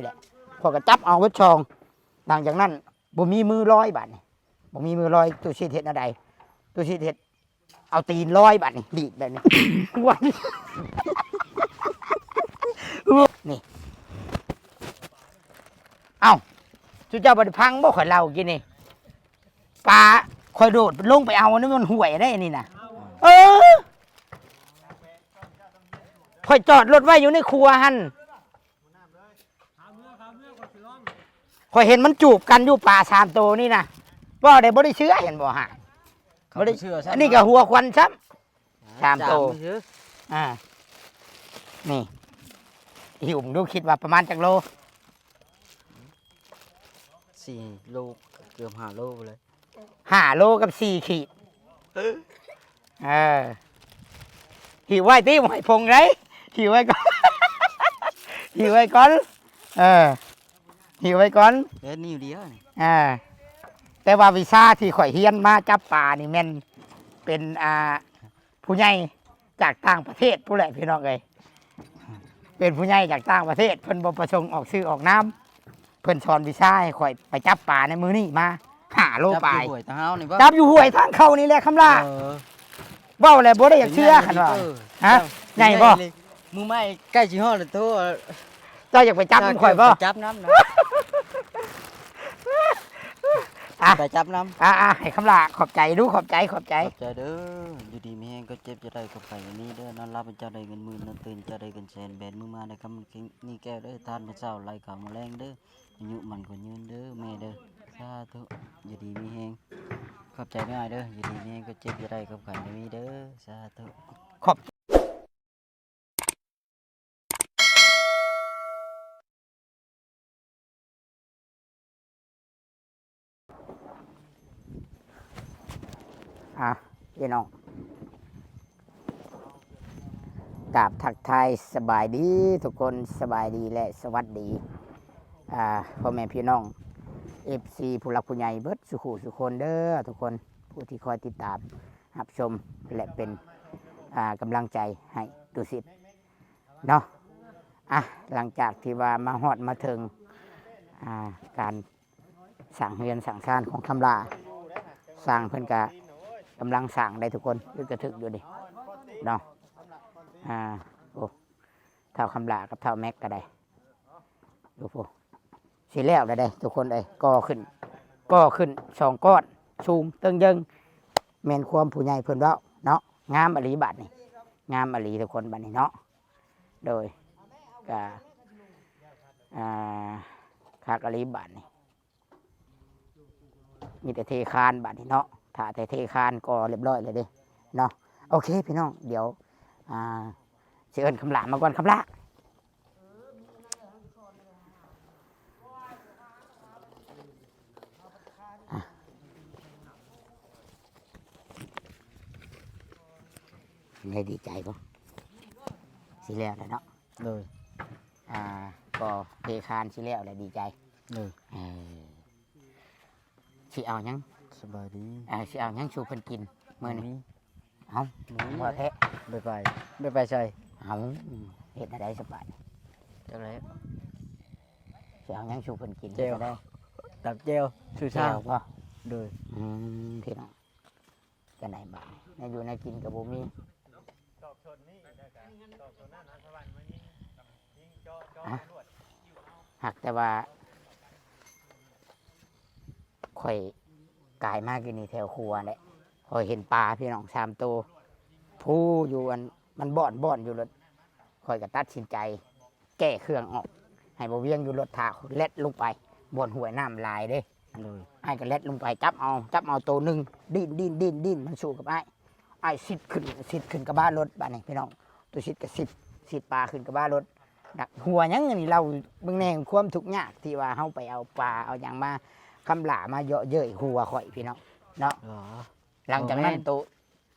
ນີ້ແຫຼະ ຂ້ອຍກໍຈັບເອົາເບິດຊ່ອງ. ຫຼັງຈາກນັ້ນບໍ່ມີມືລອຍບາດນີ້ ບໍ່ມີມືລອຍ ຕຸສິດເຮັດແນວໃດ? ຕຸສິດເຮັດ ເອົາຕີນລອຍບາດນີ້ ດີດແບບນີ້ ນີ້. ເອົ້າ ຊຸເຈົ້າບໍ່ໄດ້ຟັງບໍ່ ຂ້ອຍເລົ່າກີ້ນີ້? ປາ ຂ້ອຍໂດດລົງໄປເອົາໃນມັນຫ້ວຍໄດ໋ອັນນີ້ນະ. ເອີ ຂ້ອຍຈອດລົດໄວ້ຢູ່ໃນຂົວຫັ້ນ ຂ້ອຍເຫັນມັນຈູບກັນຢູ່ປາສາມໂຕນີ້ນະ ເວົ້າໄດ້ບໍ່ໄດ້ເຊື່ອ ເຫັນບໍ່ຫາ ບໍ່ໄດ້ເຊື່ອຊ້ຳ ອັນນີ້ກໍຫົວຄວັນຊ້ຳ ສາມໂຕ ອ່າ ນີ້ ຫິ້ວເບິ່ງດູ ຄິດວ່າປະມານຈັກໂລ? ສີ່ໂລ ເກືອບຫ້າໂລພຸ້ນແຫຼະ. ຫ້າໂລກັບສີ່ຂີດ ເອີ ຫິ້ວໄວ້ຕິ ບໍ່ໃຫ້ພົງໄດ໋ ຫິ້ວໄວ້ກ່ອນ ຫິ້ວໄວ້ກ່ອນ ເອີ ຫິ້ວໄວ້ກ່ອນ ເຮັດນິ້ວດຽວນີ້ ອ່າ ແຕ່ວ່າວິຊາທີ່ຂ້ອຍຮຽນມາຈັບປານີ້ແມ່ນເປັນ ອ່າ ຜູ້ໃຫຍ່ຈາກຕ່າງປະເທດພຸ້ນແຫຼະພີ່ນ້ອງເອີຍ ເປັນຜູ້ໃຫຍ່ຈາກຕ່າງປະເທດ ເພິ່ນບໍ່ປະສົງອອກຊື່ອອກນາມ ເພິ່ນສອນວິຊາໃຫ້ຂ້ອຍໄປຈັບປາໃນມື້ນີ້ມາ ຫ້າໂລປາຍ ຈັບຢູ່ຫ້ວຍຕາເຮົານີ້ບໍ່? ຈັບຢູ່ຫ້ວຍທາງເຂົ້ານີ້ແຫຼະຄຳຫຼ້າ ເອີ ເວົ້າແລ້ວບໍ່ໄດ້ຢາກເຊື່ອ ຄັນວ່າ ເອີ ຮະ ເຈົ້າ ໃຫຍ່ບໍ່? ມື້ໃໝ່ໃກ້ຊິຮອດແລ້ວໂທ ເຈົ້າຢາກໄປຈັບນຳຂ້ອຍບໍ່? ໄປຈັບນຳນະ ອ່ະ ໄປຈັບນຳ ອ່າໆ ໃຫ້ຄຳຫຼ້າ ຂອບໃຈດູ ຂອບໃຈ ຂອບໃຈ ຂອບໃຈເດີ ຢູ່ດີມີແຮງ ຄວາມເຈັບຢ່າໄດ້ ຄວາມໄຂ້ຢ່າມີເດີ ນອນຫຼັບໃຫ້ເຈົ້າໄດ້ເງິນໝື່ນ ນອນຕື່ນເຈົ້າໄດ້ເງິນແສນ ແບມືມາໄດ້ຄຳນີ້ແກ້ວເດີ ທານມື້ເຊົ້າ ໄຫຼຂ້າວມື້ແລງເດີ ອາຍຸໝັ້ນຂວັນຍືນເດີ ແມ່ເດີ ສາທຸ ຢູ່ດີມີແຮງ ຂອບໃຈເດີອ້າຍເດີ ຢູ່ດີມີແຮງ ຄວາມເຈັບຢ່າໄດ້ ຄວາມໄຂ້ຢ່າມີເດີ ສາທຸ ຂອບ ອ່ະ ພີ່ນ້ອງ ກາບທັກທາຍສະບາຍດີທຸກຄົນ ສະບາຍດີ ແລະ ສະຫວັດດີ ອ່າ ພໍ່ແມ່ພີ່ນ້ອງ ເອັຟຊີ ຜູ້ຫຼັກຜູ້ໃຫຍ່ເບິດສູ່ຜູ້ສູ່ຄົນເດີ ທຸກຄົນ ຜູ້ທີ່ຄອຍຕິດຕາມ ຮັບຊົມ ແລະ ເປັນ ອ່າ ກຳລັງໃຈໃຫ້ຕຸສິດເນາະ. ອ່ະ ຫຼັງຈາກທີ່ວ່າມາຮອດມາເຖິງ ອ່າ ການສ້າງເຮືອນສ້າງຊານຂອງຄຳຫຼ້າ ຊ່າງເພິ່ນກະກຳລັງສ້າງໄດ໋ທຸກຄົນ ອຶກກະທຶກຢູ່ນີ້ເນາະ. ອ່າ ໂອ້ ທ້າວຄຳຫຼ້າກັບທ້າວແມັກກະໄດ້ ໂອ້ໂຫ ຊິແລ້ວແລ້ວເດ້ທຸກຄົນເອີຍ ກໍ່ຂຶ້ນ ກໍ່ຂຶ້ນສອງກ້ອນ ສູງເຕີງເຢິງ ແມ່ນຄວາມຜູ້ໃຫຍ່ເພິ່ນເວົ້າເນາະ. ງາມອີ່ຫຼີບາດນີ້ ງາມອີ່ຫຼີທຸກຄົນບາດນີ້ເນາະ. ໂດຍ ກະ ອ່າ ຄັກອີ່ຫຼີບາດນີ້ ມີແຕ່ເທຄານບາດນີ້ເນາະ ຖ້າແຕ່ເທຄານກໍລຽບຮ້ອຍແລ້ວເດ້ເນາະ. ໂອເຄພີ່ນ້ອງ ດຽວ ອ່າ ຊິເອີ້ນຄຳຫຼ້າມາກ່ອນ ຄຳຫຼ້າ ອ່ະ ໄດ້ດີໃຈບໍ່? ຊິແລ້ວແລ້ວເນາະ. ໂດຍ ອ່າ ກໍເທຄານຊິແລ້ວແລ້ວ ດີໃຈ. ໂດຍ ເອີ ຊິເອົາຫຍັງ? ສະບາຍດີ. ເອີ ຊິເອົາຫຍັງສູ່ເພິ່ນກິນມື້ນີ້? ເອົ້າ ບໍ່ແທ້ ໄປໄປ ໄປໄປໃສ? ເອົ້າ ເຮັດແນວໃດສະບາດນີ້? ຈັ່ງໃດ ຊິເອົາຫຍັງສູ່ເພິ່ນກິນ? ແຈ່ວ ຕຳແຈ່ວ ຊູຊາ ແຈ່ວບໍ່? ໂດຍ ອືມ ພີ່ນ້ອງ ຈັ່ງໃດບາດນີ້ ແນວຢູ່ແນວກິນກໍບໍ່ມີ. ຮະ ຫາກແຕ່ວ່າຂ້ອຍກາຍມາກິນນີ້ແຖວຂົວແຫຼະ ຂ້ອຍເຫັນປາພີ່ນ້ອງສາມໂຕ ພູຢູ່ອັນ ມັນບ່ອນໆຢູ່ ລົດ ຂ້ອຍກໍຕັດສິນໃຈ ແກ້ເຄື່ອງອອກ ໃຫ້ບ່າວວຽງຢູ່ລົດຖ້າ ແລ່ນລົງໄປບ່ອນຫ້ວຍນ້ຳຫຼາຍເດ້. ໂດຍ ອ້າຍກໍແລ່ນລົງໄປຈັບເອົາ ຈັບເອົາໂຕໜຶ່ງ ດີ້ນໆໆໆ ມັນສູ້ກັບອ້າຍ ອ້າຍຊິດຂຶ້ນ ຊິດຂຶ້ນກະບະລົດບາດນີ້ພີ່ນ້ອງ ໂຕຊິດກໍຊິດ ຊິດປາຂຶ້ນກະບະລົດ. ດັກຫົວຫຍັງອັນນີ້ ເລົ່າເບິ່ງແດ່ຄວາມທຸກຍາກທີ່ວ່າເຮົາໄປເອົາປາເອົາຫຍັງມາ ຄຳຫຼ້າມາເຍາະເຍີ້ຍຫົວຂ້ອຍພີ່ນ້ອງເນາະ. ອໍ ຫຼັງຈາກນັ້ນ ບໍ່ແມ່ນ ໂຕ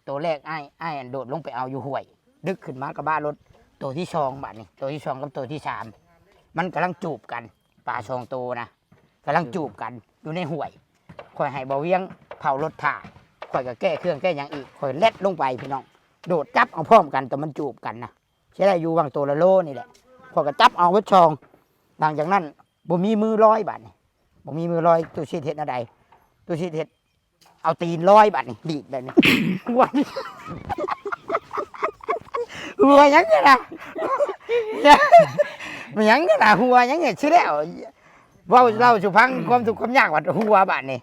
ໂຕແລກອ້າຍ ອ້າຍອັນໂດດລົງໄປເອົາຢູ່ຫ້ວຍ ດຶກຂຶ້ນມາກະບະລົດ ໂຕທີສອງບາດນີ້ ໂຕທີສອງກັບໂຕທີສາມ ມັນກຳລັງຈູບກັນ ປາສອງໂຕນະ ກຳລັງຈູບກັນຢູ່ໃນຫ້ວຍ ຂ້ອຍໃຫ້ບ່າວວຽງເຝົ້າລົດຖ້າ ຂ້ອຍກໍແກ້ເຄື່ອງແກ້ຫຍັງອີກ ຂ້ອຍແລ່ນລົງໄປພີ່ນ້ອງ ໂດດຈັບເອົາພ້ອມກັນ ຕອນມັນຈູບກັນນະ ຊິໄດ້ຢູ່ຫວ່າງໂຕລະໂລນີ້ແຫຼະ ຂ້ອຍກໍຈັບເອົາເບິດຊ່ອງ ຫຼັງຈາກນັ້ນບໍ່ມີມືລອຍບາດນີ້ ບໍ່ມີມືລອຍ ຕູ້ຊີດເຮັດແນວໃດ? ຕູ້ຊີດເຮັດ ເອົາຕີນລອຍບາດນີ້ ດີດແບບນີ້ ຫົວ ຫົວຫຍັງນີ້ນະ ແມ່ນຫຍັງນີ້ນະ ຫົວຫຍັງນີ້ ຊິແລ້ວ ເວົ້າເລົ່າສູ່ຟັງຄວາມທຸກຄວາມຍາກ ບັດຫົວບາດນີ້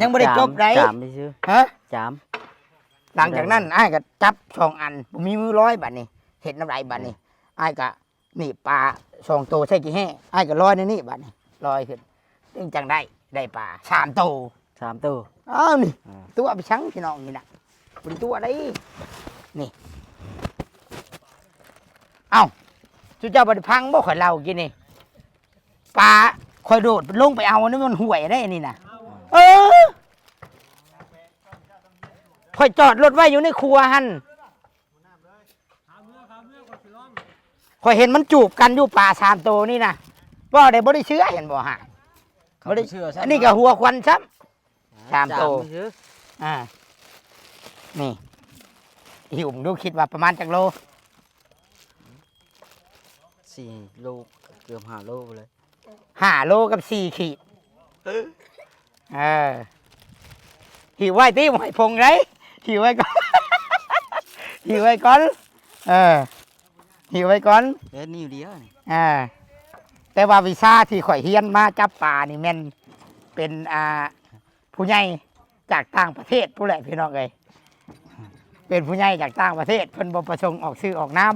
ຍັງບໍ່ໄດ້ຈົບໃດ ຈາມຊື່ໆ ຮະ ຈາມ ຫຼັງຈາກນັ້ນອ້າຍກໍຈັບສອງອັນ ບໍ່ມີມືລອຍບາດນີ້ ເຮັດແນວໃດບາດນີ້ ອ້າຍກໍໜີບປາສອງໂຕໃສ່ກີ່ແຮ້ ອ້າຍກໍລອຍໃນນີ້ບາດນີ້ ລອຍຂຶ້ນ ຈຶ່ງຈັ່ງໄດ້ ໄດ້ປາສາມໂຕ ສາມໂຕ ອ້າວ ນີ້ ອ່າ ຕົວະໄປສັງພີ່ນ້ອງ ນີ້ນະ ບໍ່ໄດ້ຕົວະໃດ ນີ້ ເອົ້າ ຊຸມເຈົ້າບໍ່ໄດ້ຟັງບໍ່ ຂ້ອຍເລົ່າກີ້ນີ້ ປາ ຂ້ອຍໂດດລົງໄປເອົາໃນມັນຫ້ວຍໃດນີ້ນະ ເອີ ຂ້ອຍຈອດລົດໄວ້ຢູ່ໃນຂົວຫັ້ນ ຂ້ອຍເຫັນມັນຈູບກັນຢູ່ປາສາມໂຕນີ້ນະ ເວົ້າໄດ້ບໍ່ໄດ້ເຊື່ອ ເຫັນບໍ່ຫາ ບໍ່ໄດ້ເຊື່ອຊ້ຳ ອັນນີ້ກໍຫົວຄວັນຊ້ຳ ສາມໂຕ ອ່າ ນີ້ ຫິ້ວເບິ່ງດູ ຄິດວ່າປະມານຈັກໂລ? ສີ່ໂລ ເກືອບຫ້າໂລພຸ້ນແຫຼະ ຫ້າໂລກັບສີ່ຂີດ ເອີ ຫິ້ວໄວ້ຕິ ບໍ່ໃຫ້ພົງໃດ ຫິ້ວໄວ້ກ່ອນ ຫິ້ວໄວ້ກ່ອນ ເອີ ຫິ້ວໄວ້ກ່ອນ ເຮັດນິ້ວດຽວນີ້ ອ່າ ແຕ່ວ່າວິຊາທີ່ຂ້ອຍຮຽນມາຈັບປານີ້ແມ່ນເປັນ ອ່າ ຜູ້ໃຫຍ່ຈາກຕ່າງປະເທດພຸ້ນແຫຼະພີ່ນ້ອງເອີຍ ເປັນຜູ້ໃຫຍ່ຈາກຕ່າງປະເທດ ເພິ່ນບໍ່ປະສົງອອກຊື່ອອກນາມ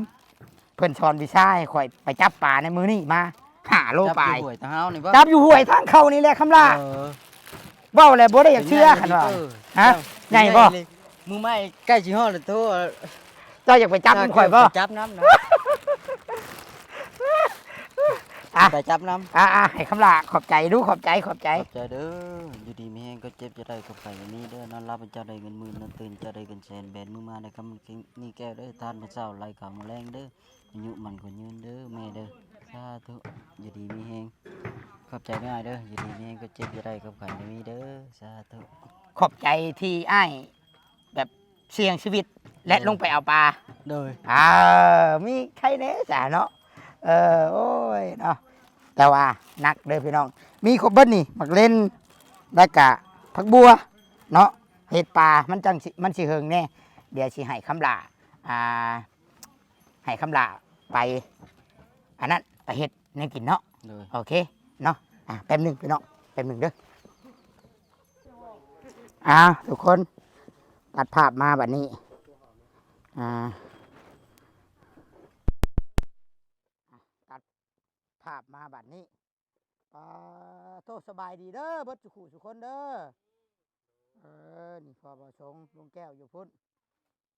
ເພິ່ນສອນວິຊາໃຫ້ຂ້ອຍໄປຈັບປາໃນມື້ນີ້ມາ ຫ້າໂລປາຍ ຈັບຢູ່ຫ້ວຍທາງເຮົານີ້ບໍ່? ຈັບຢູ່ຫ້ວຍທາງເຂົ້ານີ້ແຫຼະຄຳຫຼ້າ ເອີ ເວົ້າແລ້ວບໍ່ໄດ້ຢາກເຊື່ອ ຄັນວ່າ ເອີ ຮະ ໃຫຍ່ບໍ່? ມື້ໃໝ່ໃກ້ຊິຮອດແລ້ວໂຕ ເຈົ້າຢາກໄປຈັບນຳຂ້ອຍບໍ່? ໄປຈັບນຳນະ ອ່ະ ໄປຈັບນຳ ອ່າໆ ໃຫ້ຄຳຫຼ້າຂອບໃຈດູ ຂອບໃຈ ຂອບໃຈ ຂອບໃຈເດີ ຢູ່ດີມີແຮງ ຄວາມເຈັບຢ່າໄດ້ ຄວາມໄຂ້ຢ່າມີເດີ ນອນຫຼັບໃຫ້ເຈົ້າໄດ້ເງິນໝື່ນ ນອນຕື່ນເຈົ້າໄດ້ເງິນແສນ ແບນມືມາໃນຄຳນີ້ແກ້ວເດີ ທານມື້ເຊົ້າໄຫຼເຂົ້າມື້ແລງເດີ ອາຍຸໝັ້ນຂວັນຍືນເດີແມ່ເດີ ສາທຸ ຢູ່ດີມີແຮງ ຂອບໃຈເດີອ້າຍເດີ ຢູ່ດີມີແຮງ ຄວາມເຈັບຢ່າໄດ້ ຄວາມໄຂ້ຢ່າມີເດີ ສາທຸ ຂອບໃຈທີ່ອ້າຍ ແບບສ່ຽງຊີວິດ ແລະ ແມ່ນ ລົງໄປເອົາປາ ໂດຍ ອ່າ ມີໃຄແດ່ສະເນາະ ເອີ ໂອ້ຍເນາະ ແຕ່ວ່າໜັກເດີພີ່ນ້ອງ ມີຄົບເບິດນີ້ ໝາກເລັ່ນ ແລ້ວກະຜັກບົວເນາະ ເຫັດປ່າ ມັນຈັ່ງຊິ ມັນຊິເຫິງແດ່ ດຽວຊິໃຫ້ຄຳຫຼ້າ ອ່າ ໃຫ້ຄຳຫຼ້າໄປ ອັນນັ້ນ ໄປເຮັດແນວກິນເນາະ ໂດຍ ໂອເຄເນາະ ອ່າ ແປັບໜຶ່ງພີ່ນ້ອງ ແປັບໜຶ່ງເດີ. ອ້າວ ທຸກຄົນ ຕັດພາບມາບັດນີ້ ອ່າ ຕັດພາບມາບັດນີ້ ປາໂທ ສະບາຍດີເດີ ເບິດສູ່ຄູ່ສູ່ຄົນເດີ ເອີ ນີ້ພໍ່ບ່າວສົງ ລຸງແກ້ວຢູ່ພຸ້ນ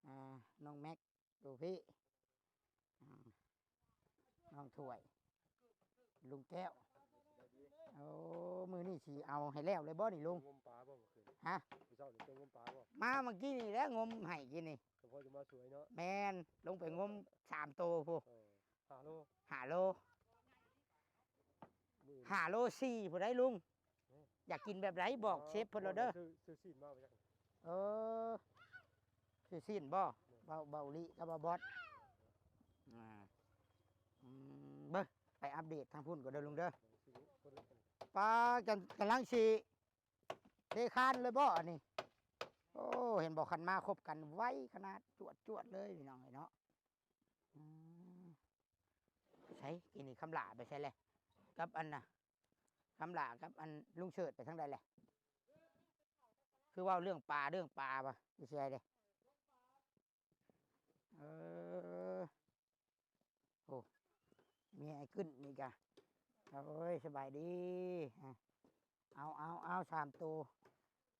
ອ່າ ນ້ອງແມັກ ຢູ່ພີ້ ອືມ ນ້ອງຖ້ວຍ ລຸງແກ້ວ ໂອ້ ມື້ນີ້ຊິເອົາໃຫ້ແລ້ວເລີຍບໍ່ນີ້ລຸງ? ງົມປາບໍ່ມື້ຄືນ? ຮະ? ມື້ເຊົ້ານີ້ໄປງົມປາບໍ່? ມາມື້ກີ້ນີ້ແຫຼະ ງົມໃຫ້ກີ້ນີ້ ສະເພາະຈະມາສວຍເນາະ ແມ່ນ ລົງໄປງົມສາມໂຕພຸ້ນ ເອີ ຫ້າໂລ ຫ້າໂລ ຫ້າໂລສີ່ພຸ້ນໃດລຸງ ຢາກກິນແບບໃດບອກເຊຟເພິ່ນໂລດເດີ ຊື້ ຊື້ຊີ້ນມາບໍ່ຈັກ ເອີ ຊື້ຊີ້ນບໍ່ ເບົາ ເບົາລີກັບເບົາບອດ ອ່າ ອືມ ເບິ່ງ ໄປອັບເດດທາງພຸ້ນກ່ອນເດີລຸງເດີ ປາ ກຳ ກຳລັງຊິເທຄານເລີຍບໍ່ອັນນີ້ ໂອ້ ເຫັນບໍ່ ຄັນມາຄົບກັນໄວຂະໜາດ ຈວດໆເລີຍພີ່ນ້ອງເອີຍເນາະ ອືມ ໃສ ອີນີ້ຄຳຫຼ້າໄປໃສແຫຼະ ກັບອັນນ່ະ ຄຳຫຼ້າກັບອັນລຸງເສີດໄປທາງໃດແຫຼະ ຄືເວົ້າເລື່ອງປາເລື່ອງປາວ່າຢູ່ໃສເດ້ ເອີ ໂອ້ ເມຍອ້າຍກຶ້ນນີ້ກະ ໂອ້ຍ ສະບາຍດີ ເອົາ ເອົາ ເອົາ ສາມໂຕ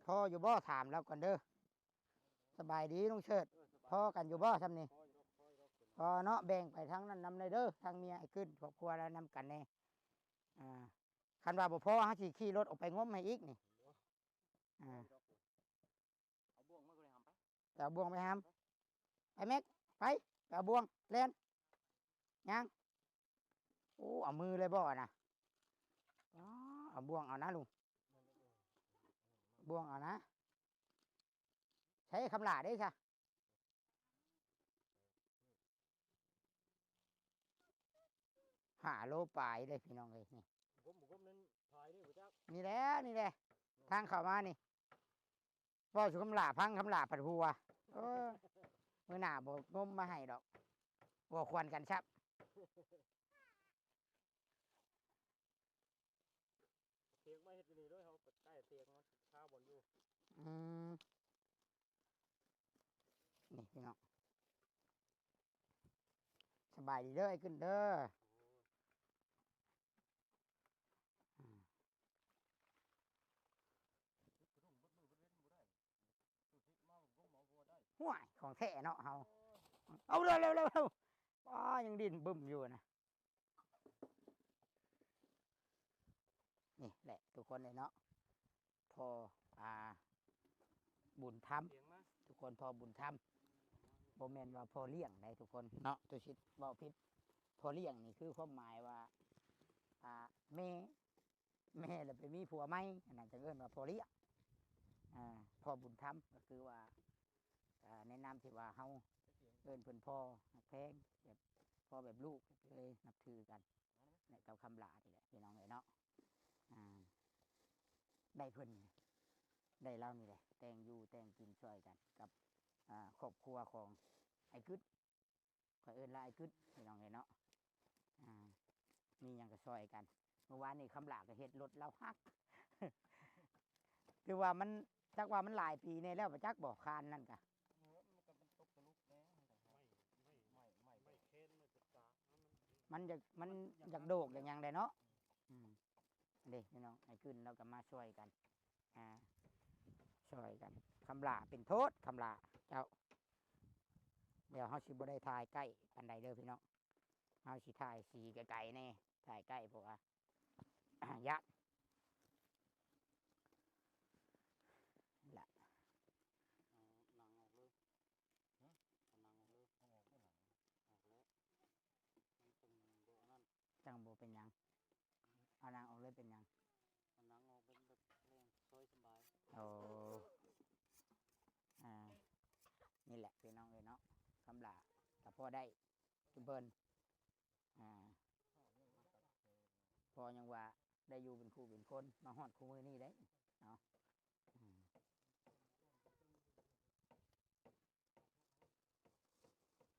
ພໍຢູ່ບໍ່? ຖາມລາວກ່ອນເດີ. ສະບາຍດີລຸງເສີດ ພໍກັນຢູ່ບໍ່ຊ່ຳນີ້? ພໍເນາະ ແບ່ງໄປທາງນັ້ນນຳແດ່ເດີ ທາງເມຍອ້າຍກຶ້ນ ຄອບຄົວລາວນຳກັນແດ່. ອ່າ ຄັນວ່າບໍ່ພໍ ເຮົາຊິຂີ່ລົດອອກໄປງົມໃຫ້ອີກນີ້. ອ່າ ເອົາບ່ວງມາກໍໄດ້ຫຳ ໄປເອົາບ່ວງໄປຫຳ ໄປແມັກ ໄປ ໄປເອົາບ່ວງ ແລ່ນ ຍ່າງ ໂອ້ ເອົາມືເລີຍບໍ່ນະ? ອໍ ເອົາບ່ວງເອົານະລຸງ ບ່ວງເອົານະ. ໃຊ້ຄຳຫຼ້າເດ້ຊະ ຫ ຫ້າໂລປາຍເດ້ພີ່ນ້ອງເອີຍ. ນີ້ ບໍ່ກົ້ມບໍ່ກົ້ມນັ້ນພາຍນີ້ບໍ່ຈັກ. ນີ້ແຫຼະ ນີ້ແຫຼະ ທາງເຂົ້າມານີ້. ເວົ້າສູ່ຄຳຫຼ້າຟັງ ຄຳຫຼ້າພັດຫົວ. ເອີ ມື້ໜ້າບໍ່ງົມມາໃຫ້ດອກ ບໍ່ຄວນກັນຊ້ຳ. ເພງມາເຮັດຢູ່ນີ້ເດີ ເຮົາໄປໃກ້ເພງ ມັນຄາບ່ອນຢູ່. ອືມ ນີ້ພີ່ນ້ອງ ສະບາຍດີເດີ ອ້າຍກຶ້ນເດີ. ໂອ້ຍ ອືມ ຫ້ວຍ ຂອງແທ້ເນາະເຮົາ. ເອົາ ເລັວໆໆ ປ້າ ຍັງດິ້ນບຶ້ມຢູ່ນະ. ນີ້ແຫຼະທຸກຄົນເອີຍເນາະ ພໍ່ ອ່າ ບຸນທຳ ທຸກຄົນ ພໍ່ບຸນທຳ ບໍ່ແມ່ນວ່າພໍ່ລ້ຽງໃດທຸກຄົນເນາະ ຕຸສິດເວົ້າຜິດ. ພໍ່ລ້ຽງນີ້ຄືຄວາມໝາຍວ່າ ອ່າ ແມ່ ແມ່ລະໄປມີຜົວໃໝ່ ອັນນັ້ນຈັ່ງເອີ້ນວ່າພໍ່ລ້ຽງ. ອ່າ ພໍ່ບຸນທຳກໍຄືວ່າ ອ່າ ໃນນາມທີ່ວ່າເຮົາເອີ້ນເພິ່ນພໍ່ຮັກແພງ ແບບພໍ່ແບບລູກ ເລີຍນັບຖືກັນ ແລະ ກັບຄຳຫຼ້ານີ້ແຫຼະພີ່ນ້ອງເອີຍເນາະ. ອ່າ ໄດ້ເພິ່ນ ໄດ້ລາວນີ້ແຫຼະ ແຕ່ງຢູ່ແຕ່ງກິນຊ່ອຍກັນກັບ ອ່າ ຄອບຄົວຂອງອ້າຍກຶດ. ຂ້ອຍເອີ້ນລາວອ້າຍກຶດ ພີ່ນ້ອງເອີຍເນາະ. ອ່າ ມີຫຍັງກໍຊ່ອຍກັນ. ເມື່ອວານນີ້ຄຳຫຼ້າກໍເຮັດລົດລາວຫັກ ຖືວ່າມັນ ຈັກວ່າມັນຫຼາຍປີແນ່ແລ້ວບໍ່ຈັກບໍ່ ຄານນັ້ນກະ ເອີ ມັນກໍເປັນຕົກຕະລຸກແດ່ ໄມ້ ໄມ້ ໄມ້ ໄມ້ ໄມ້ແຄນ ໄມ້ກະຕາ ມັນຢາກ ມັນຢາກໂດກຢາກຫຍັງໄດ໋ເນາະ. ອືມ ເດ້ພີ່ນ້ອງ ອ້າຍກຶ້ນລາວກໍມາຊ່ອຍກັນ ອ່າ ຊ່ອຍກັນ. ຄຳຫຼ້າເປັນໂທດ ຄຳຫຼ້າເຈົ້າ ດຽວເຮົາຊິບໍ່ໄດ້ຖ່າຍໃກ້ປານໃດເດີພີ່ນ້ອງ ເຮົາຊິຖ່າຍສີໄກໆແດ່ ຖ່າຍໃກ້ເພາະວ່າ ຢ້ານລະ ເອົາໜັງອອກເລີຍ. ຮະ? ເອົາໜັງອອກເລີຍ. ເອົາອອກບໍ່ຫຼັງ? ອອກແລ້ວ ມັນຈັ່ງບໍ່ອັນນັ້ນ ຈັ່ງບໍ່ເປັນຫຍັງ. ເອົາໜັງອອກເລີຍເປັນຫຍັງ? ເອົາໜັງອອກເປັນແບບແຫ້ງ ຊອຍສະບາຍ. ໂອ້ ອ່າ ນີ້ແຫຼະພີ່ນ້ອງເອີຍເນາະ ຄຳຫຼ້າກໍພໍໄດ້ຈຸເພິ່ນ ອ່າ ພໍຍັງວ່າໄດ້ຢູ່ເປັນຄູ່ເປັນຄົນ ມາຮອດຄູ່ມື້ນີ້ເດ້ເນາະ. ອືມ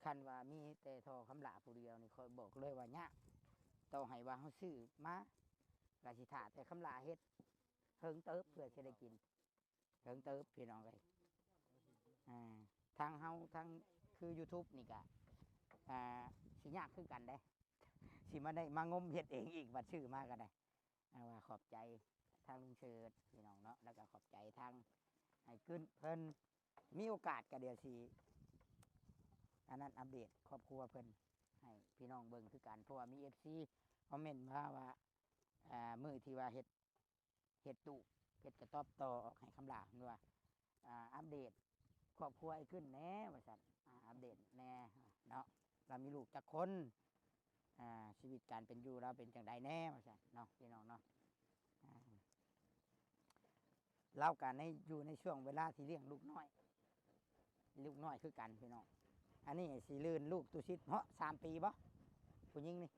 ຄັນວ່າມີແຕ່ທໍ່ຄຳຫຼ້າຜູ້ດຽວນີ້ ຂ້ອຍບອກເລີຍວ່າຍາກ. ຕໍ່ໃຫ້ວ່າເຮົາຊື້ມາ ກໍຊິຖ້າແຕ່ຄຳຫຼ້າເຮັດ ເຫິງເຕີບເພື່ອຊິໄດ້ກິນ ເຫິງເຕີບພີ່ນ້ອງເອີຍ. ອ່າ ທາງເຮົາ ທາງຄືຢູທູບນີ້ກະ ອ່າ ຊິຍາກຄືກັນເດ້ ຊິມາໄດ້ມາງົມເຮັດເອງອີກ ບັດຊື້ມາກໍໄດ້. ອ່າ ວ່າຂອບໃຈທາງລຸງເສີດພີ່ນ້ອງເນາະ ແລ້ວກໍຂອບໃຈທາງອ້າຍກຶ້ນເພິ່ນ. ມີໂອກາດກໍດຽວຊິອັນນັ້ນ ອັບເດດຄອບຄົວເພິ່ນໃຫ້ພີ່ນ້ອງເບິ່ງຄືກັນ ເພາະວ່າມີເອັຟຊີຄອມເມັນມາວ່າ ອ່າ ມື້ທີ່ວ່າເຮັດ ເຮັດຕູ້ ເຮັດກະຕອບຕໍ່ອອກໃຫ້ຄຳຫຼ້າ ເພິ່ນວ່າ ອ່າ ອັບເດດຄອບຄົວອ້າຍກຶ້ນແດ່ວ່າຊັ້ນ ອ່າ ອັບເດດແດ່ເນາະ ລາວມີລູກຈັກຄົນ ອ່າ ຊີວິດການເປັນຢູ່ລາວເປັນຈັ່ງໃດແດ່ວ່າຊັ້ນເນາະ ພີ່ນ້ອງເນາະ. ອ່າ ລາວກະໃນ ຢູ່ໃນຊ່ວງເວລາທີ່ລ້ຽງລູກນ້ອຍ ລູກນ້ອຍຄືກັນພີ່ນ້ອງ. ອັນນີ້ຊິລື່ນລູກຕຸສິດເນາະ ສາມປີບໍ່ ຜູ້ຍິງນີ້?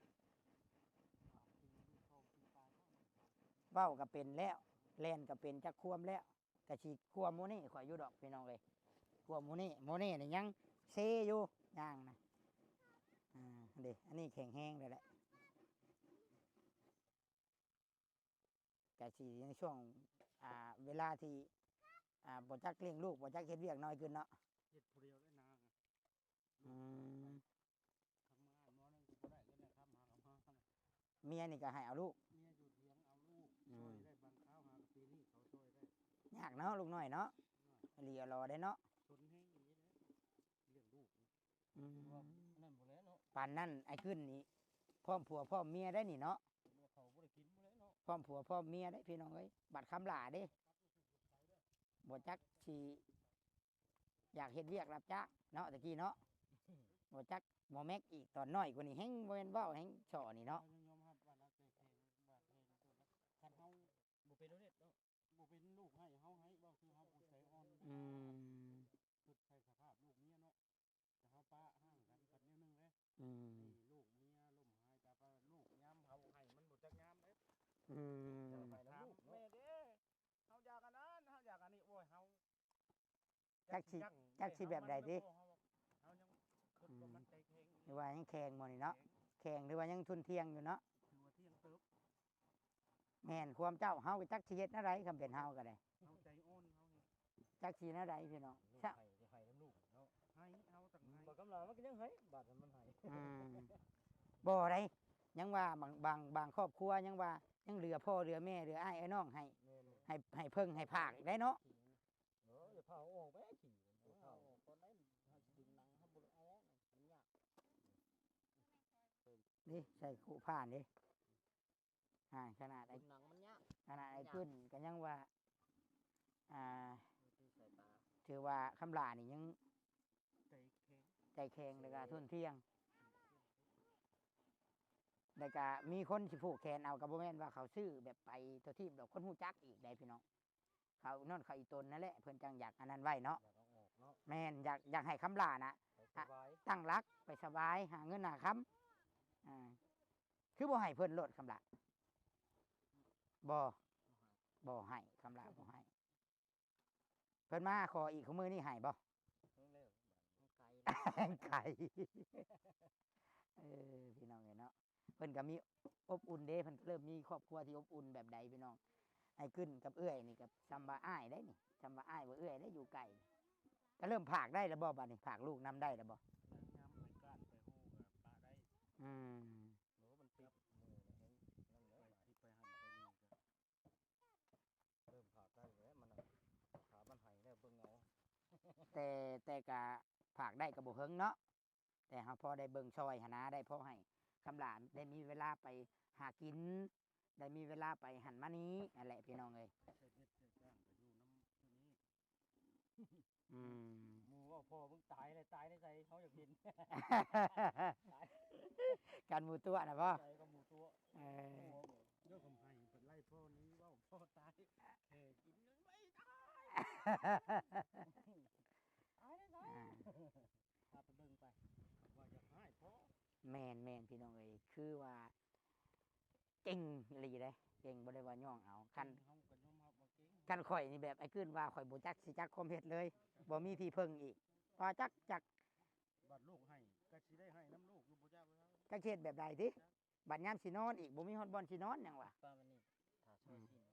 ເວົ້າກໍເປັນແລ້ວ ແລ່ນກໍເປັນ ຈັກຄວາມແລ້ວ ກໍຊິກວ່າໂມເນ່ຂ້ອຍຢູ່ດອກພີ່ນ້ອງເອີຍ. ກວ່າໂມເນ່ ໂມເນ່ນີ້ຍັງເຊຢູ່ ຍ່າງນະ. ອ່າ ເດ້ ອັນນີ້ແຂງແຮງແລ້ວແຫຼະ. ກະຊິໃນຊ່ວງ ອ່າ ເວລາທີ່ ອ່າ ບໍ່ຈັກລ້ຽງລູກ ບໍ່ຈັກເຮັດວຽກໜ້ອຍຂຶ້ນເນາະ. ເຮັດຜູ້ດຽວໄດ້ນາ. ອືມ ທຳງານໝໍໜຶ່ງກໍບໍ່ໄດ້ເງິນນະ ທຳຫາກຳມາ. ເມຍນີ້ກໍໃຫ້ເອົາລູກ ເມຍຢູ່ຖຽງເອົາລູກ ອືມ ຊ່ອຍໄດ້ບາງຄາວ ຫາກະປີນີ້ເຂົາຊ່ອຍໄດ້. ຍາກເນາະ ລູກນ້ອຍເນາະ. ນ້ອຍ ອີ່ຫຼີອີ່ຫຼໍເດ້ເນາະ ສົນແຮງອີ່ຫຼີເດ້ ລ້ຽງລູກ. ອືມ ວ່ານັ້ນບໍ່ແລ້ວເນາະ ປານນັ້ນອ້າຍກຶ້ນນີ້ ພ້ອມຜົວພ້ອມເມຍໄດ້ນີ້ເນາະ. ເຂົາບໍ່ໄດ້ກິນບໍ່ແລ້ວເນາະ ພ້ອມຜົວພ້ອມເມຍໄດ້ພີ່ນ້ອງເອີຍ. ບັດຄຳຫຼ້າເດ້ ບໍ່ຈັກຊິຢາກເຮັດວຽກຮັບຈ້າງເນາະ ຕະກີ້ເນາະ. ບໍ່ຈັກໝໍແມັກອີກ ຕອນນ້ອຍກວ່ານີ້ແຮງບໍ່ແມ່ນເວົ້າ ແຮງສໍ້ນີ້ເນາະ. ເຮົາຍັງຍອມຮັບວ່າລາວແຂງ ວ່າແຂງ ຄັນເຮົາບໍ່ເປັນໂລເນັດເນາະ ບໍ່ເປັນລູກໃຫ້ເຮົາໃຫ້ ເວົ້າຄືເຮົາຜູ້ໃຈອ່ອນ. ອືມ ຄິດໃສ່ສະພາບລູກເມຍເນາະ ແຕ່ເຮົາປະຮ່າງກັນ ຄັນແນວໜຶ່ງເດ້. ອືມ ນີ້ລູກເມຍລົ້ມຫາຍ ແຕ່ວ່າລູກຍາ ອືມ ຢາກໄປນຳລູກເນາະ ແມ່ເດ້ ເຮົາຢາກອັນນັ້ນ ເຮົາຢາກອັນນີ້ ໂອ້ຍ ເຮົາ ຈັກຊິ ຈັກຊິແບບໃດຕິ ເຮົາຍັງຄິດວ່າມັນໃຈແຂງ ຫຼືວ່າຍັງແຂງບໍ່ນີ້ເນາະ ແຂງ ແຂງ ຫຼືວ່າຍັງທຸ່ນທ່ຽງຢູ່ເນາະ ຖືວ່າທ່ຽງເຕີບ ແມ່ນຄວາມເຈົ້າ ເຮົາກໍຈັກຊິເຮັດແນວໃດ ຄຳເປັນເຮົາກໍໄດ້ ເຮົາໃຈອ່ອນ ເຮົານີ້ ຈັກຊິແນວໃດພີ່ນ້ອງ ລູກໃຫ້ ຊິໃຫ້ນຳລູກເນາະ ໃຫ້ ເຮົາຕ້ອງໃຫ້ ບັກກຳຫຼາມັນກໍຍັງໃຫ້ ບາດມັນໃຫ້ ອືມ ບໍ່ໄດ ຍັງວ່າບາງ ບາງ ບາງຄອບຄົວຍັງວ່າຍັງເຫຼືອພໍ່ເຫຼືອແມ່ເຫຼືອອ້າຍເອື້ອຍນ້ອງໃຫ້ ແມ່ນ ໃຫ້ ໃຫ້ເພິ່ງໃຫ້ພາກອີກໄດ໋ເນາະ ເອີ ຢ່າພາອອກໄປຂີ້ ເອົາອອກກ່ອນໄດ໋ ເຮົາຊິດຶງໜັງ ເຮົາບໍ່ໄດ້ເອົາອອກ ມັນຍາກ ນີ້ໃສ່ຄຸຜ່ານເດ້ ອ່າ ຂະໜາດໄອ້ ໜັງມັນຍາກ ຂະໜາດໄອ້ ມັນຍາກ ກຶ້ນກໍຍັງວ່າ ອ່າ ຖືວ່າຄຳຫຼ້ານີ້ຍັງໃຈແຂງ ໃຈແຂງ ແລ້ວກໍທົນທ່ຽງ ແລ້ວກໍມີຄົນຊິຜູກແຂນເອົາ ກໍບໍ່ແມ່ນວ່າເຂົາຊື້ແບບໄປທົ່ວທີບດອກ ຄົນຮູ້ຈັກອີກໄດ໋ພີ່ນ້ອງ ເຂົານັ້ນເຂົາອີ່ຕົນນັ້ນແຫຼະ ເພິ່ນຈັ່ງຢາກອັນນັ້ນໄວ້ເນາະ ຢາກເອົາອອກເນາະ ແມ່ນ ຢາກ ຢາກໃຫ້ຄຳຫຼ້ານະ ໄປສະບາຍ ຕັ້ງຫຼັກໄປສະບາຍ ຫາເງິນຫາຄຳ ອ່າ ຄືບໍ່ໃຫ້ເພິ່ນໂລດຄຳຫຼ້າ ບໍ່ ບໍ່ໃຫ້ ຄຳຫຼ້າບໍ່ໃຫ້ ເພິ່ນມາຂໍອີກ ຄູ່ມື້ນີ້ໃຫ້ບໍ່ ເພິ່ນແລ້ວ ມັນໄກ ໄກ ເອີ ພີ່ນ້ອງເອີຍເນາະ ເພິ່ນກໍມີອົບອຸ່ນເດ້ ເພິ່ນກໍເລີ່ມມີຄອບຄົວທີ່ອົບອຸ່ນແບບໃດພີ່ນ້ອງ ອ້າຍກຶ້ນກັບເອື້ອຍນີ້ກໍຊ່ຳວ່າອ້າຍໄດ໋ນີ້ ຊ່ຳວ່າອ້າຍວ່າເອື້ອຍໄດ໋ ຢູ່ໃກ້ ກໍເລີ່ມພາກໄດ້ແລ້ວບໍ່ ບາດນີ້ ພາກລູກນຳໄດ້ແລ້ວບໍ່ ຍາມໄປການໄປໂຮກໍປະໄດ້ ອືມ ໂອ້ ມັນຕິດມືແຮງນັ້ນແຫຼະ ໄປ ໄປຫັ້ນໄປນີ້ກໍ ເລີ່ມພາກໄດ້ແລ້ວ ມັນນະ ຖ້າມັນໃຫ້ແລ້ວເບິ່ງເອົາ ແຕ່ ແຕ່ກະພາກໄດ້ກໍບໍ່ເຫິງເນາະ ແຕ່ເຮົາພໍໄດ້ເບິ່ງຊ່ອຍຫັ້ນນະ ໄດ້ພໍໃຫ້ຄຳຫຼ້າໄດ້ມີເວລາໄປຫາກິນ ໄດ້ມີເວລາໄປຫັ້ນມານີ້ ນັ້ນແຫຼະພີ່ນ້ອງເອີຍ ໃສ່ເບັດໃສ່ກ້າງກໍຢູ່ນຳ ອືມ ໝູ່ເວົ້າພໍ່ມຶງຕາຍແລ້ວ ຕາຍໃນໃສ ເຮົາຢາກເຫັນ ຕາຍ ກັນໝູ່ຕົວະນະບໍ່ ຕາຍກັບໝູ່ຕົວະ ເອີ ໂຍກຄຳໄພເພິ່ນໄລ່ພໍ່ນີ້ເວົ້າ ພໍ່ຕາຍ ແຄ່ກິນເງິນໄວ້ຕາຍ ຕາຍໃນໃສ ອ່າ ພາໄປເບິ່ງໄປ ວ່າຢາກຮ້າຍພໍ ແມ່ນໆ ພີ່ນ້ອງເອີຍ ຄືວ່າ ເກັ່ງອີ່ຫຼີເດ້ ເກັ່ງ ບໍ່ໄດ້ວ່າຍ້ອງເອົາ ຄັນ ເກັ່ງເຮົາກໍຍອມຮັບວ່າເກັ່ງ ຄັນຂ້ອຍນີ້ແບບອ້າຍກຶ້ນວ່າ ຂ້ອຍບໍ່ຈັກຊິຈັກຄວາມເຮັດເລີຍ ບໍ່ມີທີ່ເພິ່ງອີກ ວ່າຈັກ ຈັກ ບັດລູກໃຫ້ກໍຊິໄດ້ໃຫ້ນຳລູກຢູ່ບໍ່ຈັກ ຈັກຊິເຮັດແບບໃດຕິ ຈັກ ບັດຍາມຊິນອນອີກ ບໍ່ມີຮອດບ່ອນຊິນອນຫຍັງວະ ປ້າມັນນີ້ຖ້າຊ່ອຍ ອືມ ຊີ້ນະ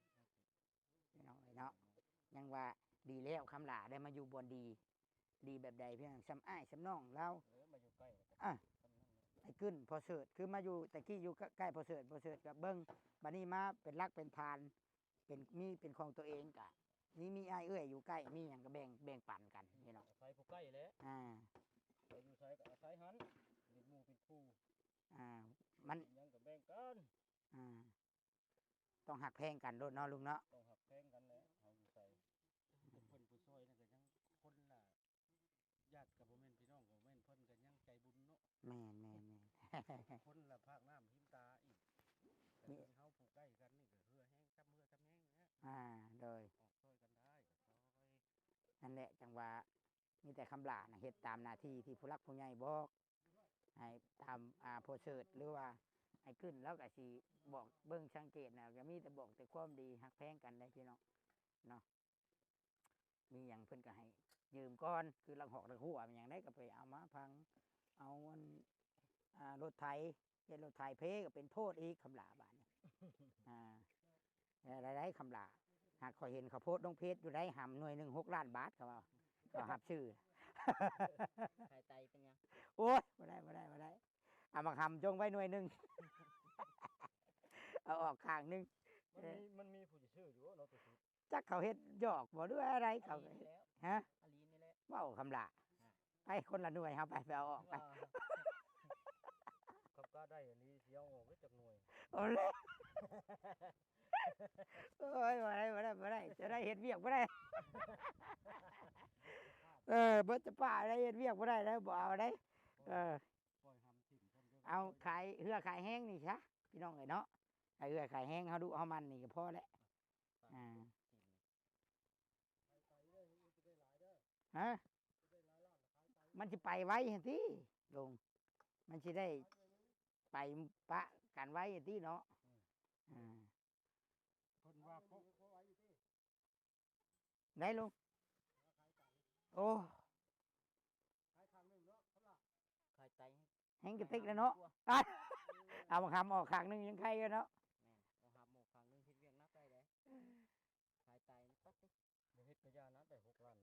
ພີ່ນ້ອງເອີຍເນາະ ຍັງວ່າດີແລ້ວ ຄຳຫຼ້າໄດ້ມາຢູ່ບ່ອນດີ ດີແບບໃດ ພີ່ນ້ອງ ສ່ຳອ້າຍສ່ຳນ້ອງລາວ ເອີ ມາຢູ່ໃກ້ ອ່າ ສ່ຳນັ້ນແຫຼະ ໄອ້ກຶ້ນ ພໍ່ເສີດ ຄືມາຢູ່ແຕ່ກີ້ຢູ່ໃກ້ພໍ່ເສີດ ພໍ່ເສີດກໍເບິ່ງ ບັດນີ້ມາເປັນຫຼັກເປັນຖານ ເປັນ ມີເປັນຂອງຕົວເອງ ກະມີ ມີອ້າຍເອື້ອຍຢູ່ໃກ້ ມີຫຍັງກໍແບ່ງ ແບ່ງປັນກັນ ພີ່ນ້ອງ ອາໄສຜູ້ໃກ້ແຫຼະ ອ່າ ໄປຢູ່ໃສກໍອາໄສຫັ້ນ ເປັນໝູ່ເປັນຄູ່ ອ່າ ມັນ ຫຍັງກໍແບ່ງກັນ ອ່າ ຕ້ອງຮັກແພງກັນໂລດເນາະ ລຸງເນາະ ຕ້ອງຮັກແພງກັນແຫຼະ ເຮົາຢູ່ໃສ ເພິ່ນຜູ້ຊ່ອຍນັ້ນກໍຍັງຄົນລະ ຍາດກໍບໍ່ແມ່ນ ພີ່ນ້ອງກໍບໍ່ແມ່ນ ເພິ່ນກໍຍັງໃຈບຸນເນາະ ແມ່ນໆໆ ຄົນລະພາກນ້ຳຮິມຕາອີກ ແຕ່ເຮົາຜູ້ໃກ້ກັນນີ້ກໍເຫື່ອແຮງ ຊຳເຫື່ອຊຳແຮງນະ ອ່າ ໂດຍ ອອກຊ່ອຍກັນໄດ້ກໍຊ່ອຍ ນັ້ນແຫຼະ ຈັ່ງວ່າ ມີແຕ່ຄຳຫຼ້ານະ ເຮັດຕາມໜ້າທີ່ທີ່ຜູ້ຫຼັກຜູ້ໃຫຍ່ບອກ ໃຫ້ຕາມ ອ່າ ພໍ່ເສີດ ຫຼືວ່າອ້າຍກຶ້ນ ລາວກໍຊິບອກເບິ່ງສັງເກດນະ ກໍມີແຕ່ບອກແຕ່ຄວາມດີ ຮັກແພງກັນໄດ໋ພີ່ນ້ອງເນາະ ມີຫຍັງເພິ່ນກໍໃຫ້ຢືມກ່ອນ ຄືລັກຫອກລັກຫົວ ມີຫຍັງໄດ້ກໍໄປເອົາມາພັງ ເອົາອັນ ອ່າ ລົດໄຖ ເຮັດລົດໄຖເພກໍເປັນໂພດອີກ ຄຳຫຼ້າບາດນີ້ ອ່າ ໄດ້ໆ ຄຳຫຼ້າ ຫາກຂ້ອຍເຫັນເຂົາໂພສລົງເຟສຢູ່ໄດ໋ ຫຳໜ່ວຍໜຶ່ງຫົກລ້ານບາດ ເຂົາວ່າ ເຂົາຮັບຊື້ ຂາຍໄຕເປັນຫຍັງ ໂອ້ຍ ບໍ່ໄດ້ ບໍ່ໄດ້ ບໍ່ໄດ້ ເອົາໝາກຫຳຈົ່ງໄວ້ໜ່ວຍໜຶ່ງ ເອົາອອກຂ້າງໜຶ່ງ ມັນມີ ມັນມີຜູ້ຊິຊື້ຢູ່ເນາະ ຕົວ ຈັກເຂົາເຮັດຫຍອກບໍ່ ຫຼືວ່າອະໄລເຂົາ ໄປແລ້ວ ຮະ ອາລີນີ້ແຫຼະ ເວົ້າຄຳຫຼ້າ ຮະ ໄປຄົນລະໜ່ວຍ ເຮົາໄປ ໄປເອົາອອກໄປ ອ່າ ຄັນກະໄດ້ອາລີຊິເອົາອອກຈັກໜ່ວຍ ເອົາແລ້ວ ໂອ້ຍ ບໍ່ໄດ້ ບໍ່ໄດ້ ບໍ່ໄດ້ ຈະໄດ້ເຮັດວຽກບໍ່ໄດ້ ເອີ ເບິດຈະປາໄດ້ ເຮັດວຽກບໍ່ໄດ້ແລ້ວ ບໍ່ເອົາໄດ້ ເອີ ເອົາຂາຍເຫື່ອຂາຍແຮງນີ້ຊະ ພີ່ນ້ອງເອີຍເນາະ ຂາຍເຫື່ອຂາຍແຮງ ເຮົາດຸເຮົາໝັ່ນນີ້ກໍພໍແລ້ວ ອ່າ ຮະ ມັນຊິໄປໄວຫັ້ນຕິ ລຸງ ມັນຊິໄດ້ໄປປະກັນໄວຫັ້ນຕິເນາະ ອືມ ອ່າ ໄດ້ລຸງ. ໂອ້ ຂາຍໄຕ ແຮງກະຕິກແລ້ວເນາະ. ເອົາບັກຫຳອອກຂ້າງໜຶ່ງຍັງໄຄຢູ່ເນາະ. ແມ່ນ ເອົາຫຳອອກຂ້າງໜຶ່ງເຮັດວຽກໜັກໄດ້ເດ້. ຂາຍໄຕມັນຕັດຕິ ບໍ່ເຮັດກະຢ່ານະ ໄດ້ຫົກລ້ານ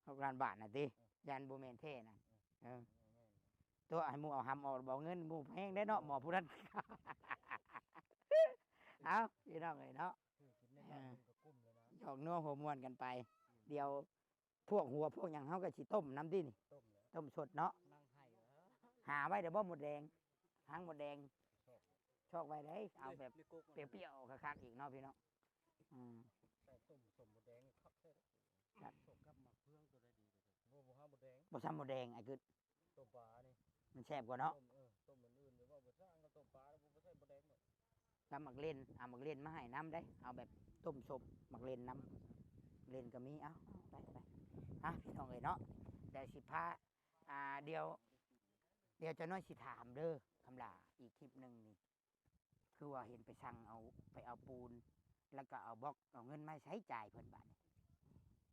ຫົກລ້ານບາດນະຕິ. ເອີ ຢ້ານບໍ່ແມ່ນແທ້ນະ. ເອີ ເອີ ແມ່ນ ຕົວະໃຫ້ໝູ່ເອົາຫຳອອກ ບໍ່ເງິນໝູ່ແພງເດ້ເນາະ ໝໍຜູ້ນັ້ນ. ເອົາ ພີ່ນ້ອງເອີຍເນາະ ເອີ ກິນໃນບ້ານເພິ່ນກໍກຸ້ມແລ້ວນະ ຫຍອກນົວຫົວມ່ວນກັນໄປ. ອືມ ດຽວ ພວກຫົວພວກຫຍັງເຮົາກໍຊິຕົ້ມນຳຕິນີ້. ຕົ້ມແລ້ວ ຕົ້ມສົດເນາະ. ນັ່ງໄຫ້ ຫາໄວ້ແລ້ວບໍ່ ມົດແດງ ຫາງມົດແດງ ຊອກ ຊອກໄວ້ໄດ້. ເອົາແບບ ເອີ ປຽວໆຄັກໆອີກເນາະພີ່ນ້ອງ. ອືມ ໃສ່ຕົ້ມ ສົ້ມມົດແດງຄັກແທ້. ຄັກ ສົ້ມກັບໝາກເຟືອງຕົວໃດດີກວ່າກັນ? ບໍ່ ບໍ່ຫາມົດແດງ ບໍ່ຊ່ຳມົດແດງ ອ້າຍກຶດ. ຕົ້ມປານີ້ ມັນແຊບກວ່າເນາະ. ຕົ້ມ ເອີ ຕົ້ມອັນອື່ນ ຫຼືວ່າບໍ່ຊ່າງ ກໍຕົ້ມປາ ບໍ່ ບໍ່ໃສ່ໝາກແດງດອກ. ກັບໝາກເລັ່ນ ເອົາໝາກເລັ່ນມາໃຫ້ນຳເດ້ ເອົາແບບຕົ້ມສົມໝາກເລັ່ນນຳ. ໝາກເລັ່ນກໍມີ ເອົາ ເອົາ ໄປ ໄປ. ອ່ະ ພີ່ນ້ອງເອີຍເນາະ ດຽວຊິພາ ອ່າ ດຽວ ດຽວຈັກໜ້ອຍຊິຖາມເດີ ຄຳຫຼ້າ ອີກຄລິບໜຶ່ງນີ້ ຄືວ່າເຫັນໄປສັ່ງເອົາ ໄປເອົາປູນ ແລ້ວກໍເອົາບລັອກ ເອົາເງິນມາໃຊ້ຈ່າຍເພິ່ນບາດນີ້. ໃຊ້ເງິນປາກ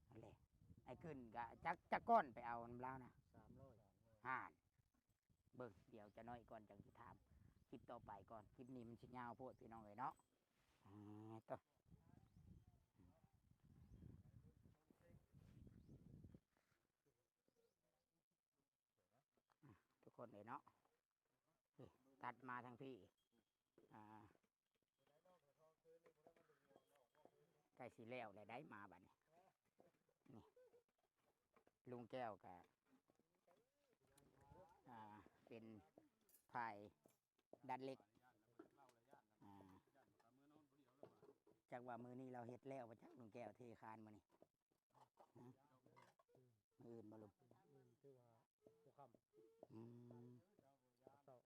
ນັ້ນແຫຼະ ອ້າຍກຶນກະຈັກ ຈັກກ້ອນໄປເອົານຳລາວນະ? ສາມຮ້ອຍ. ຫານ ເບິ່ງ ດຽວຈັກໜ້ອຍກ່ອນຈັ່ງຊິຖາມ ຄລິບຕໍ່ໄປກ່ອນ ຄລິບນີ້ມັນຊິຍາວໂພດພີ່ນ້ອງເອີຍເນາະ. ອ່າ ໂຕ ອ່ະ ທຸກຄົນເອີຍເນາະ ນີ້ ຕັດມາທາງພີ້ ອ່າ ໃກ້ຊິແລ້ວແລ້ວໄດ໋ ມາບັດນີ້. ນີ້ ລຸງແກ້ວກະ ອ່າ ເປັນຝ່າຍດັດເຫຼັກ ອ່າ ຈັກວ່າມື້ນີ້ລາວເຮັດແລ້ວບໍ່ຈັກ ລຸງແກ້ວເທຄານມື້ນີ້. ຮະ? ອືມ ມື້ອື່ນບໍ່ລຸງ? ອືມ ຖືວ່າຫົວຄ່ຳ. ອືມ ເຊົ້າ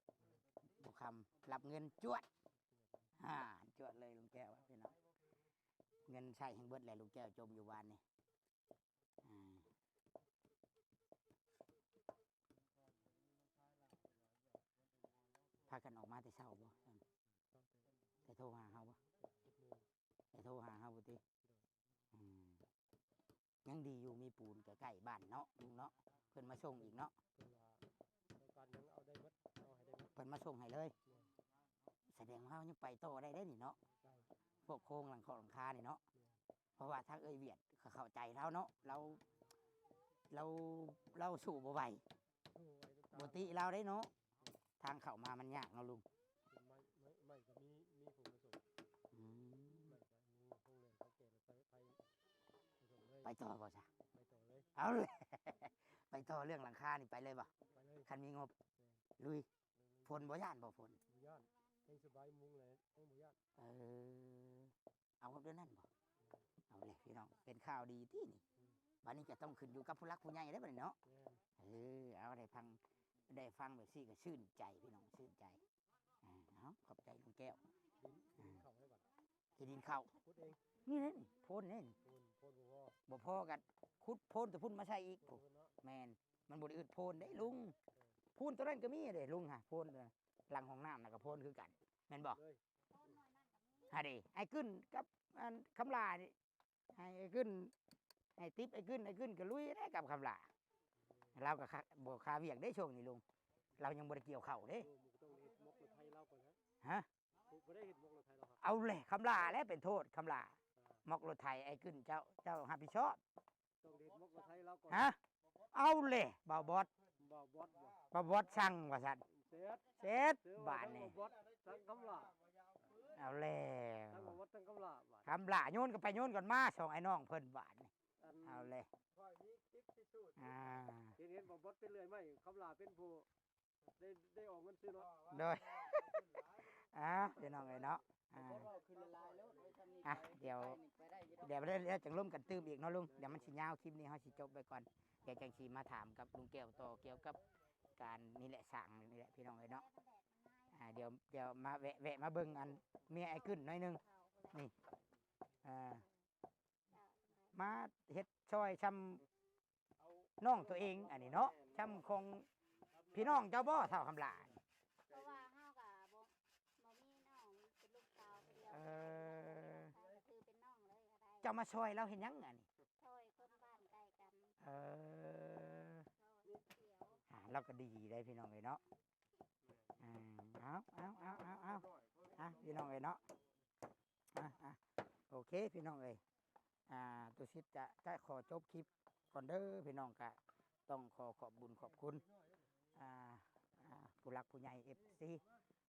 ຫົວຄ່ຳ ຮັບເງິນຈວດ ອ່າ ຈວດເລີຍລຸງແກ້ວ ພີ່ນ້ອງ. ເງິນໃຊ້ແຮ່ງເບິດແຫຼະ ລຸງແກ້ວຈົມຢູ່ວານນີ້. ອ່າ ພາກັນອອກມາແຕ່ເຊົ້າບໍ່? ແຕ່ໂທຫາເຮົາບໍ່? ແຕ່ໂທຫາເຮົາບໍ່ຕິ? ອືມ ຍັງດີຢູ່ມີປູນໃກ້ໆບ້ານເນາະ ລຸງເນາະ ເພິ່ນມາສົ່ງອີກເນາະ. ເພິ່ນວ່າຕ້ອງການຫຍັງເອົາໄດ້ໝົດ ເອົາໃຫ້ໄດ້ໝົດ ເພິ່ນມາສົ່ງໃຫ້ເລີຍ. ແມ່ນ ສະແດງວ່າເຮົາຍັງໄປຕໍ່ໄດ້ເດ້ນີ້ເນາະ ໄດ້ ພວກໂຄງຫຼັງຄອກຫຼັງຄານີ້ເນາະ. ແມ່ນ ເພາະວ່າທາງເອື້ອຍຫວຽດເຂົາເຂົ້າໃຈລາວເນາະ ລາວ ລາວ ລາວສູ້ບໍ່ໄຫວ ບໍ່ໄຫວນຳ ບໍ່ຕິລາວເດ້ເນາະ. ທາງເຂົ້າມາມັນຍາກເນາະລຸງ. ເປັນໄມ້ ໄມ້ ໄມ້ກໍມີ ມີຜູ້ມາສົ່ງ. ອືມ ໄມ້ກໍມີໂຮງແຮມເກົ່າແກ່ ແລ້ວໃຊ້ໄຟມາສົ່ງເລີຍ. ໄປຕໍ່ບໍ່ຊະ? ໄປຕໍ່ເລີຍ. ເອົາເລີຍ ໄປຕໍ່ເລື່ອງຫຼັງຄານີ້ໄປເລີຍບໍ່? ໄປເລີຍ ຄັນມີງົບ. ແມ່ນ ລຸຍ. ຝົນບໍ່ຢ້ານບໍ່ຝົນ? ບໍ່ຢ້ານ ແຮງສະບາຍມຸງແຫຼະ ແຮງບໍ່ຢ້ານ. ເອີ ເອົາຮອດເດືອນນັ້ນບໍ່? ເອົາແຫຼະພີ່ນ້ອງ ເປັນຂ່າວດີຕິນີ້. ອືມ ບັດນີ້ກໍຕ້ອງຂຶ້ນຢູ່ກັບຜູ້ຫຼັກຜູ້ໃຫຍ່ເດ້ບັດນີ້ເນາະ. ແມ່ນ ເອີ ເອົາ ໄດ້ຟັງ ໄດ້ຟັງແບບຊີ້ກໍຊື່ນໃຈພີ່ນ້ອງ ຊື່ນໃຈ. ອ່າ ເອົາ ຂອບໃຈລຸງແກ້ວ. ດິນ ດິນເຂົ້າໄດ້ບັດ ທີ່ດິນເຂົ້າ ຂຸດເອງ. ນີ້ເດ້ນີ້ ໂພນເດ້ນີ້ ໂພນ ໂພນບໍ່ພໍ ບໍ່ພໍກໍຂຸດໂພນແຕ່ພຸ້ນມາໃສ່ອີກ. ພຸ້ນເນາະ ແມ່ນ ມັນບໍ່ໄດ້ອຶດໂພນເດ້ລຸງ. ເອີ ພຸ້ນຕົວນັ້ນກໍມີເດ້ລຸງ ຫາໂພນ ຫຼັງຫ້ອງນ້ຳນະກໍໂພນຄືກັນ ແມ່ນບໍ່? ເລີຍ ຫາເດ້ ອ້າຍກຶນກັບ ອັນ ຄຳຫຼ້ານີ້ ໃຫ້ອ້າຍກຶນ ໃຫ້ຕິບອ້າຍກຶນ ອ້າຍກຶນກໍລຸຍໄດ້ກັບຄຳຫຼ້າ. ລາວກໍຄະ ບໍ່ຄາວຽກເດ້ຊ່ວງນີ້ລຸງ ລາວຍັງບໍ່ໄດ້ກ່ຽວເຂົ້າເດ້. ໂອ້ ມັນກໍຕ້ອງເຮັດໝົກລົດໄຖລາວກ່ອນນະ. ຮະ? ບໍ່ໄດ້ເຮັດໝົກລົດໄຖລາວ. ເອົາແຫຼະ ຄຳຫຼ້າແຫຼະເປັນໂທດ ຄຳຫຼ້າ. ອ່າ ໝົກລົດໄຖອ້າຍກຶນເຈົ້າ ເຈົ້າຮັບຜິດຊອບ. ຕ້ອງເຮັດໝົກລົດໄຖລາວກ່ອນ. ຮະ? ເອົາແຫຼະ ບ່າວບອດ ບ່າວບອດບໍ່? ບ່າວບອດສັ່ງວ່າຊັ້ນ. ເສັດ ເສັດ ເສັດ ບາດນີ້ ທັງບ່າວບອດ ທັງຄຳຫຼ້າ. ເອົາແລ້ວ ທັງບ່າວບອດ ທັງຄຳຫຼ້າບາດ. ຄຳຫຼ້າໂຍນກັນໄປໂຍນກັນມາ ສອງອ້າຍນ້ອງເພິ່ນບາດນີ້. ອັນ ເອົາແຫຼະ ຂ້ອຍມີຄລິບພິສູດ. ອ່າ ເຫັນ ເຫັນບ່າວບອດເປັນເລື່ອຍໄມ້ ຄຳຫຼ້າເປັນຜູ້ ໄດ້ ໄດ້ອອກເງິນຊື້ລົດ. ໂດຍ ອ່າ ພີ່ນ້ອງເອີຍເນາະ ອ່າ ເວົ້າຂຶ້ນຫຼາຍໆໂລດ ໄວ້ຊ່ຳນີ້. ອ່ະ ໄປ ດຽວ ໄປນີ້ໄປໄດ້ຢູ່ດອກ. ດຽວ ດຽວ ດຽວຈັ່ງລົມກັນຕື່ມອີກເນາະລຸງ. ໂດຍ ດຽວມັນຊິຍາວ ຄລິບນີ້ເຮົາຊິຈົບໄວ້ກ່ອນ. ດຽວຈັ່ງຊິມາຖາມກັບລຸງແກ້ວຕໍ່ ກ່ຽວກັບການນີ້ແຫຼະ ສ້າງນີ້ແຫຼະ ພີ່ນ້ອງເອີຍເນາະ. ອ່າ ດຽວ ດຽວມາແວະ ແວະມາເບິ່ງອັນເມຍອ້າຍກຶນໜ້ອຍໜຶ່ງ. ນີ້ ອ່າ ມາເຮັດຊ່ອຍຊ່ຳນ້ອງຕົວເອງອັນນີ້ເນາະ ຊ່ຳຂອງພີ່ນ້ອງເຈົ້າບໍ່ ທ້າວຄຳຫຼ້າ? ເພາະວ່າເຮົາກໍບໍ່ ບໍ່ມີນ້ອງ ເປັນລູກສາວຄົນດຽວ. ເອີ ກໍຖືເປັນນ້ອງເລີຍກໍໄດ້. ເ ເອົາມາຊ່ອຍລາວເຮັດຫຍັງອັນນີ້? ຊ່ອຍຄົນບ້ານໃກ້ກັນ. ເອີ ຊ່ອຍຂຽວ. ອ່າ ລາວກໍດີເດ້ພີ່ນ້ອງເອີຍເນາະ. ອ່າ ເອົາ ເອົາ ເອົາ ເອົາ ເອົາ ອ່າ ພີ່ນ້ອງເອີຍເນາະ. ອ່າ ອ່າ ໂອເຄພີ່ນ້ອງເອີຍ ອ່າ ຕຸສິດຈະ ຈະຂໍຈົບຄລິບກ່ອນເດີພີ່ນ້ອງ. ກະຕ້ອງຂໍຂອບບຸນຂອບຄຸນ ອ່າ ອ່າ ຜູ້ຫຼັກຜູ້ໃຫຍ່ ເອັຟຊີ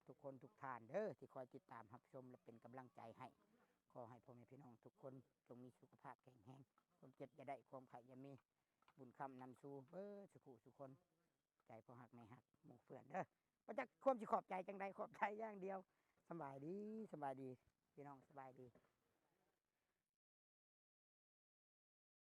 ທຸກຄົນທຸກທ່ານເດີ ທີ່ຄອຍຕິດຕາມຮັບຊົມ ແລະ ເປັນກຳລັງໃຈໃຫ້. ຂໍໃຫ້ພໍ່ແມ່ພີ່ນ້ອງທຸກຄົນຈົ່ງມີສຸຂະພາບແຂງແຮງ, ຄວາມເຈັບຢ່າໄດ້, ຄວາມໄຂ້ຢ່າມີ, ບຸນຄ້ຳນຳສູ່ເບີດສູ່ຜູ້ສູ່ຄົນ. ໃຈພໍ່ຮັກແມ່ຮັກໝູ່ເພື່ອນເດີ. ບໍ່ຈັກຄວາມຊິຂອບໃຈຈັ່ງໃດ, ຂອບໃຈຢ່າງດຽວ. ສະບາຍດີ, ສະບາຍດີພີ່ນ້ອງ, ສະບາຍດີ.